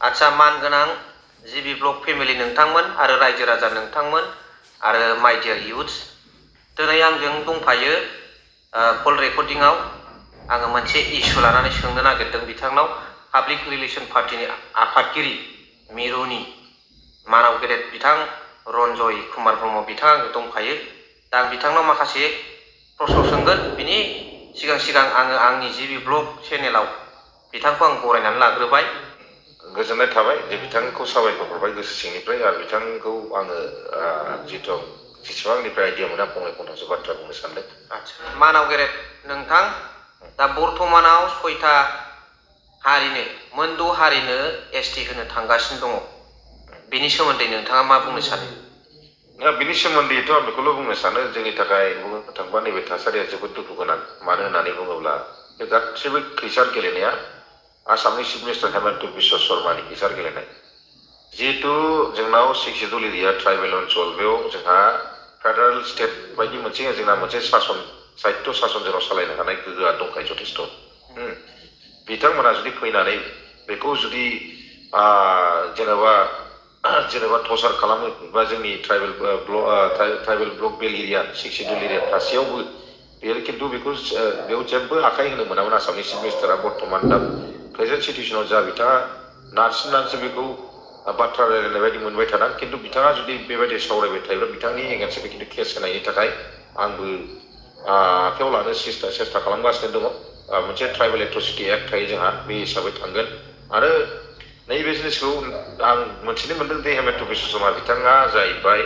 आच्छा मानगोनां जिबि ब्लग फेमिलि नोंथांमोन आरो रायजो राजा नोंथांमोन आरो माय डियार युथ्स दिनै आंजों दंफायो कल रेकर्डिंआव आङो मोनसे इस्यु लानानै सोंनो नागिरदों बिथांनाव पाब्लिक रिलेशन पार्टीनि आफादगिरि मिरुनि मानाव गेदेर बिथां रन्जय कुमार ब्रह्म बिथां आंजों दंफायो दा आं बिथांनाव माखासे प्रश्न सोंगोन बिनि सिगां आङो आंनि जिबि ब्लग चेनेलाव बिथांखौ आं बरायनानै लाग्रोबाय गोजोननाय थाबाय जे बिथांखौ साबायखर हरबाय गोसो सिंनिफ्राय आरो बिथांखौ आङो जिथु जेसेबांनिफ्राय आइडिया मोना फंनै फंथामसो बाथ्रा बुंनो सानदों। आच्छा मानाव गेदेर नोंथां दा बर्तमानाव 6टा हारिनो मोन 6 हारिनो एसटि होनो थांगासिनो दङ बेनि सोमोन्दै नोंथाङा मा बुंनो सानो? बिनि सोमोन्दैथ' आं बेखौल' बुंनो सानो जोंनि थाखाय बुंनो थांबा नैबे थासारिया जोबोद दुखु गोनां मानो होननानै बुङोब्ला बे गासैबो खैसार गेलेनाया आसामनि चिफ मिनिस्टार हेमन्त बिश्व शर्मानि खैसार गेलेनाय जिहेतु जोंनाव 6 शेड्युल एरिया ट्राइबेल ओनसोल बेयाव जोंहा फेडारेल स्टेट बायदि मोनसे जोंना मोनसे सासन साहित्य सासन जोंनाव सालायनो हानाय गोहोआ दंखायो जथेस्थ' बिथांमोना जुदि फैनानै बेखौ जुदि जेनेबा टर्चार खालामो बा जोंनि ट्राइबेल ब्लक बेल एरिया 6 शेड्युल एरिया थासेयावबो बेयो खिन्थु बेखौ बेयाव जेबो आखाइ होनो मोनामोन आसामनि चिफ मिनिस्टारा बर्तमान दा प्रेजेन्ट सिटुएसनाव जा बिथाङा नारसिननानैसो बेखौ बाथ्रा रायलायनाय बायदि मोनबाय थादों खिन्थु बिथाङा जुदि बेबायदि सावरायबाय थायोब्ला बिथांनि एगेन्स्टआव खिन्थु केस होनायनि थाखाय आंबो आखायाव लानो सेस्था खालामगासिनो दङ मोनसे ट्राइबेल एट्रसिटि एक्ट थायो जोंहा बे हिसाबै थांगोन आरो नैबे जिनिसखौ आं मोनथिनो मोनदों दे हेमन्त बिश्व शर्मा बिथाङा जाहैबाय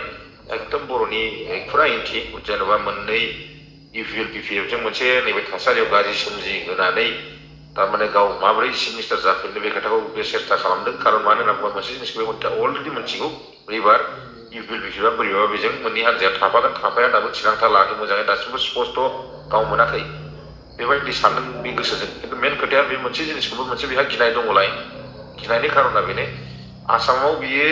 एकदम बर'नि फुरा एन्टि जेनेबा मोननै इउपिएल बिपिएफजों मोनसे नैबे थासारियाव गाज्रि सोमजिहोनानै तारमाने गाव माबोरै चिफ मिनिस्टार जाफिननो बे खोथाखौ बे सेस्था खालामदों खारन मानो होनना बुङोब्ला मोनसे जिनिसखौ बे अलरेडि मोनथिगौ एबार इउपिएल बिपिएफआ बोरैबा बेजों मोननै हान्जाया थाफागोन थाफाया दाबो थिरांथा लायाखै मोजाङै दासिमबो स्पष्ट गाव मोनाखै बेबायदि सानदों बे गोसोजों खिन्थु मेन खोथाया बे मोनसे जिनिसखौबो मोनसे बेहा गिनाय दङलाय गिनायनि खारना बेनो आसामाव बियो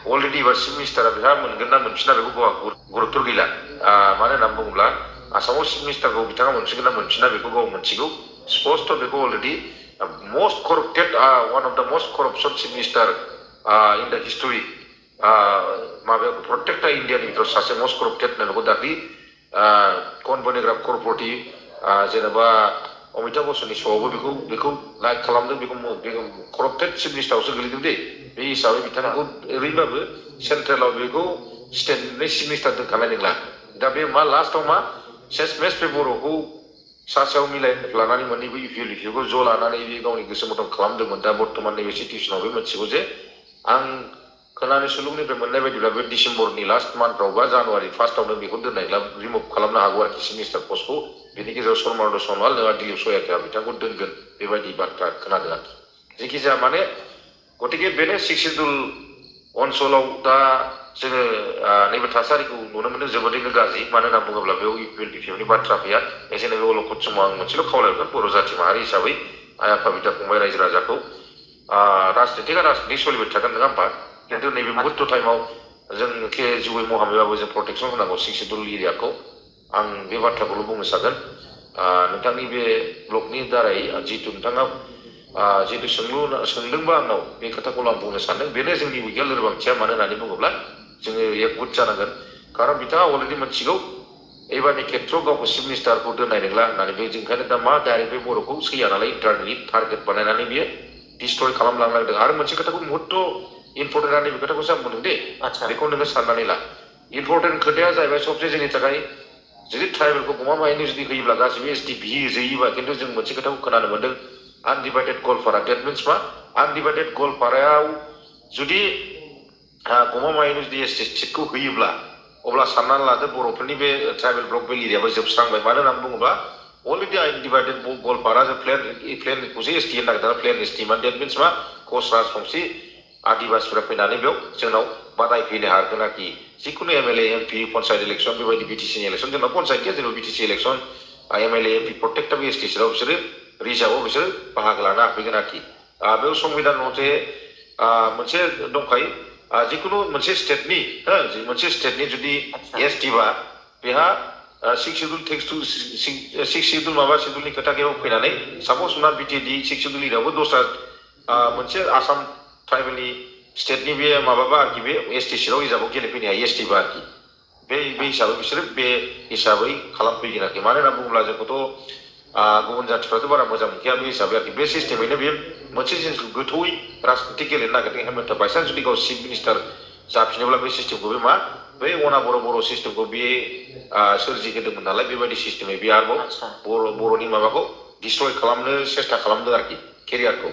अलरेडि एबार चिफ मिनिस्टारा बेहा मोनगोन ना मोनफिना बेखौ गावहा गुरुत्त गैला मानो होनना बुङोब्ला आसामाव चिफ मिनिस्टारखौ बिथाङा मोनफिनगोन ना मोनफिना बेखौ गाव मोनथिगौ स्पष्ट बेखौ already most corrupted one of the most corruption chief minister in the history माबायाव प्रत्येकटा इन्डियानि भितराव सासे most corrupted होननानै दाख्लि कन बनेग्रा करपरेटिभ जेनेबा अमिताभ बच्चननि श'आवबो बेखौ लाइक खालामदों बेखौ करप्टेड चिफ मिनिस्टारावसो गोलैदों दे बे हिसाबै बिथांखौ ओरैबाबो सेन्ट्रेलाव बेखौ स्टेटनि चिफ मिनिस्टार दोनखानाय नंला दा बे मा लास्टआव मा सेसमेस बे बर'खौ सासेयाव मिलाय लानानै मोननैबो इउपिएलखौ ज' लानानै बे गावनि गोसो मथन खालामदोंमोन दा बर्तमान नैबे सिटुएसनाव बे मोनथिगौ जे आं खोनानो सुलुंनिफ्राय मोननाय बायदिब्ला बे डिसेम्बरनि लास्ट मान्थफ्राव बा जानुवारि फार्स्टआवनो बेखौ दोननायब्ला रिमुभ खालामनो हागौ आरोखि चिफ मिनिस्टार पस्टखौ बेनि गेजेराव सर्मानन्द सनवाल नङा दिलीप सयाकिया बिथांखौ दोनगोन बेबायदि बाथ्रा खोनादों आरोखि जेखिजाया माने गतिके बेनो 6 शेड्युल ओनसोलाव दा जोङो नैबे थासारिखौ नुनो मोनदों जोबोदैनो गाज्रि मानो होनना बुङोब्ला बेयाव इउपिएल बिपिएफनि बाथ्रा फैया एसे नैबे अलखद समाव आं मोनसेल' खावलायगोन बर' जाथि माहारि हिसाबै आइ आफा बिदा फंबाय रायजो राजाखौ राजनितिकआ राजनितिक सोलिबाय थागोन नङा होमबा खिन्थु नैबे मुहुर्त टाइमाव जों जिउयै महामैबाबो जों प्रटेक्सन होनांगौ 6 शेड्युल एरियाखौ आं बे बाथ्राखौल' बुंनो सानगोन नोंथांनि बे ब्लगनि दारै जिहेतु नोंथाङा जिहेतु सोंदोंबा आंनाव बे खोथाखौ आं बुंनो सानदों बेनो जोंनि बिगियान लोरबांथिया मानो होननानै बुङोब्ला जोङो एकजुट जानांगोन खारन बिथाङा अलरेडि मोनथिगौ एबारनि खेथ्रआव गावखौ चिफ मिनिस्टारखौ दोननाय नंला होननानै बे जोंखायनो दा मा डाइरेक्ट बे बर'खौ सैया नालाय इन्टारनेटनि टारगेट बानायनानै बियो डिस्ट्रय खालामलांनांदों आरो मोनसे खोथाखौ मुहुर्त इम्पर्टेन्ट आरो बे खोथाखौसो आं बुंदों दे बेखौ नोङो साननानै ला इम्पर्टेन्ट खोथाया जाहैबाय सबसे जोंनि थाखाय जुदि ट्राइबेलखौ गमामायैनो जुदि होयोब्ला गासिबो एसटि बिहोयोबा खिन्थु जों मोनसे खोथाखौ खोनानो मोनदों आनडिभाइडेड गवालपारा डेट मिन्स मा आनडिभाइडेड गवालपारायाव जुदि गमामायैनो जुदि एसटि सिटखौ होयोब्ला अब्ला साननानै लादो बर'फोरनि बे ट्राइबेल ब्लक बेल एरियाबो जोबस्रांबाय मानो होननानै बुङोब्ला अलरेडि आनडिभाइडेड गवालपारा जों प्लेनखौसो एसटि होनो नागिरदों प्लेन एसटि मान डेट मिन्स मा कच राजबंसि आदिबासिफोरा फैनानै बेयाव जोंनाव बादायफैनो हागोन आरोखि जिखुनु एमएलए एमपि पन्सायत इलेक्सन बेबायदि बिटिसिनि इलेक्सन जोंनाव पन्सायत गैया जेनेबा बिटिसि इलेक्सन एमएलए एमपि प्रत्येकटा बे एसटि सिटआव बिसोरो रिजार्भआव बिसोरो बाहागो लानो हाफैगोन आरोखि बेयाव संबिधान मथे मोनसे दंखायो जिखुनु मोनसे स्टेटनि जुदि एसटि बा बेहा 6 शेड्युल टेक्स टु 6 शेड्युल माबा शेड्युलनि खोथा गैयाव फैनानै सापज हमना बिटिएडि 6 शेड्युल एरियावबो दस्रा मोनसे आसाम ट्राइबेलनि स्टेटनि बे माबाबा आरोखि बे एसटि सिटआव हिसाबाव गेलेफैनो हायो एसटि बा आरोखि बे हिसाबै बिसोरो बे हिसाबै खालामफैगोन आरोखि मानो होनना बुङोब्ला जोंखौथ' गुबुन जाथिफ्राथ' बारा मोजां मोनखाया बे हिसाबै आरोखि बे सिस्टेमैनो बे मोनसे जिनिसखौ गोथौयै राजनितिक गेलेनो नागिरदों हेमन्त बायसान्स जुदि गाव चिफ मिनिस्टार जाफिनोब्ला बे सिस्टेमखौ बे मा बै अना बर' सिस्टेमखौ बे सोरजिहोदोंमोन नालाय बेबायदि सिस्टेमै बे आरोबाव बर'नि माबाखौ डिस्ट्रय खालामनो सेस्था खालामदों आरोखि केरियारखौ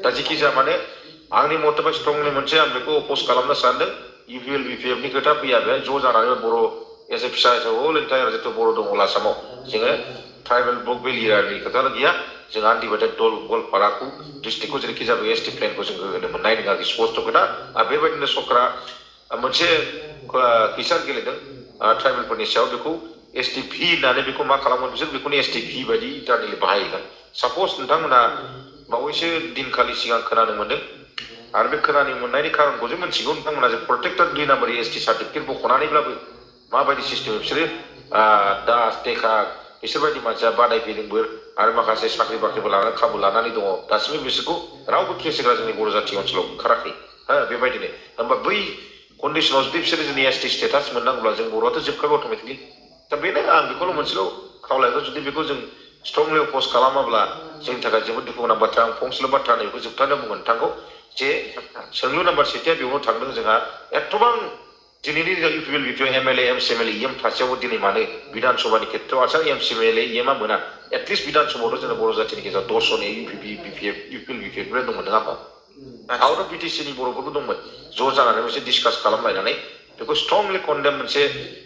दा जेखि जाया माने आंनि मथेबा स्ट्रंलि मोनसे आं बेखौ अपोज खालामनो सानदों इउपिएल बिपिएफनि खोथा फैया बे ज' जानानै बर' एज ए फिसा हिसाबै अल एन्टायार जिथु बर' दङ आसामाव जोङो ट्राइबेल ब्लक बेलियारनि खोथाल' गैया जों आनडिभाइडेड दल गवालपाराखौ डिस्ट्रिक्टखौ जेरैखि जाबो एसटि प्लेनखौ जों होनो मोननाय नङा स्पष्ट खोथा आरो बेबायदिनो सरकारा मोनसे खैसार गेलेदों ट्राइबेलफोरनि सायाव बेखौ एसटि भि होननानै बेखौ मा खालामगोन बिसोर बेखौनो एसटि भि बायदि इन्टारनेलि बाहायगोन साप'ज नोंथांमोना बावैसो दिनखालि सिगां खोनानो मोन्दों आरो बे खोनानो मोननायनि खारनखौ जों मिथिगौ नोंथांमोना जे प्रटेक्टेड 2 नाम्बार एसटि सार्टिफिकेट बख'नानैब्लाबो माबायदि सिस्टेम बिसोरो दास टेका बिसोरबायदि मानसिया बादायफैदोंबो आरो माखासे साख्रि बाख्रिबो लानानै खाबु लानानै दङ दासिमबो बिसोरखौ रावबो केस होग्रा जोंनि बर' जाथि ओनसोलाव ओंखाराखै बेबायदिनो होमबा बै कन्डिसनाव जुदि बिसोरो जोंनि एसटि स्टेटास मोननांगौब्ला जों बर'आथ' जोबखागौ अट'मेटिकलि दा बेनो आं बेखौल' मोनसेल' खावलायगोन जुदि बेखौ जों स्ट्रंलि अपोज खालामाब्ला जोंनि थाखाय जोबोद दुखु गोनां बाथ्रा आं फंसेल' बाथ्रा बेखौ जोबथानो बुंगोन नोंथांखौ जे सोंलु नाम्बार 7 बेयावनो थांदों जोंहा एथबां दिनैनि इउपिएल बिपिएल एमएलए एमसिएमएलए इएम थासेयावबो दिनै मानो बिधान सभानि खेत्रआव आसाम एमसिएमएलए इएमआ मोना एटलिस्ट बिधान सभायावथ' जोंना बर' जाथिनि गेजेराव 10 जन इउपिएल बिपिएल दंमोन नङा होमबा आउट अफ बिटिसिनि बर'फोरबो दंमोन ज' जानानै मोनसे डिसकास खालामलायनानै बेखौ स्ट्रंलि कन्डेम मोनसे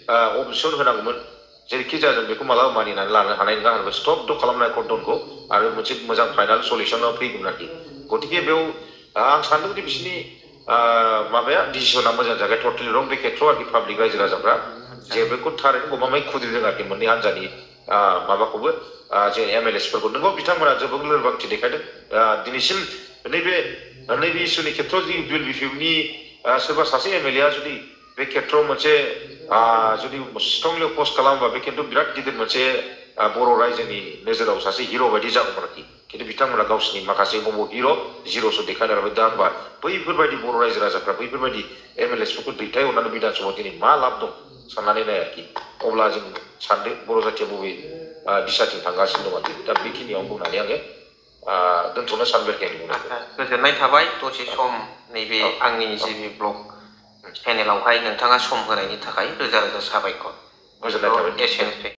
अबजेक्सन होनांगौमोन जेरैखि जाया जों बेखौ मालाबा मानिनानै लानो हानाय नङा आरो स्टप खालामनाय कर्डनखौ आरो मोनसे मोजां फाइनाल सलिउसनाव फैगोन आरोखि गतिके बेयाव आं सानदों दि बिसोरनि माबाया डिसिसना मोजां जागोन टटेलि रं बे खेत्रआव आरोखि पाब्लिक रायजो राजाफ्रा जे बेखौ थारैनो गमामायै खुद्रिदों आरोखि मोननै हान्जानि माबाखौबो जे एमएलएसफोरखौ नोंगौ बिथांमोना जोबोद लोरबांथि देखायदों दिनैसिम नैबे इस्युनि खेत्रआव जि इउपिएल बिपिएफनि सोरबा सासे एमएलएआ जुदि बे खेत्रआव मोनसे जुदि स्ट्रंलि अपोज खालामोबा बे खिन्थु बिराद गिदिर मोनसे बर' रायजोनि नोजोराव सासे हिर' बायदि जागौमोन आरोखि खिन्थु बिथांमोना गावसिनि माखासे हम हिर' जिर'सो देखायनो हाबाय दा होनबा बैफोरबायदि बर' रायजो राजाफ्रा बैफोरबायदि एमएलएसफोरखौ दैथायहरनानै बिधान सभायाव दिनै मा लाब दं साननानै नाय आरोखि अब्ला जों सानदो बर' जाथिया बबे दिशाथिं थांगासिनो दं आरोखि दा बेखिनियाव बुंनानै आङो दोनथ'नो सानबाय गोजोननाय थाबाय दसे सम नैबे आंनि जिबि ब्लग चेनेलावहाय नोंथाङा सम होनायनि थाखाय रोजा रोजा साबायखर गोजोननाय थाबाय एसेनोसै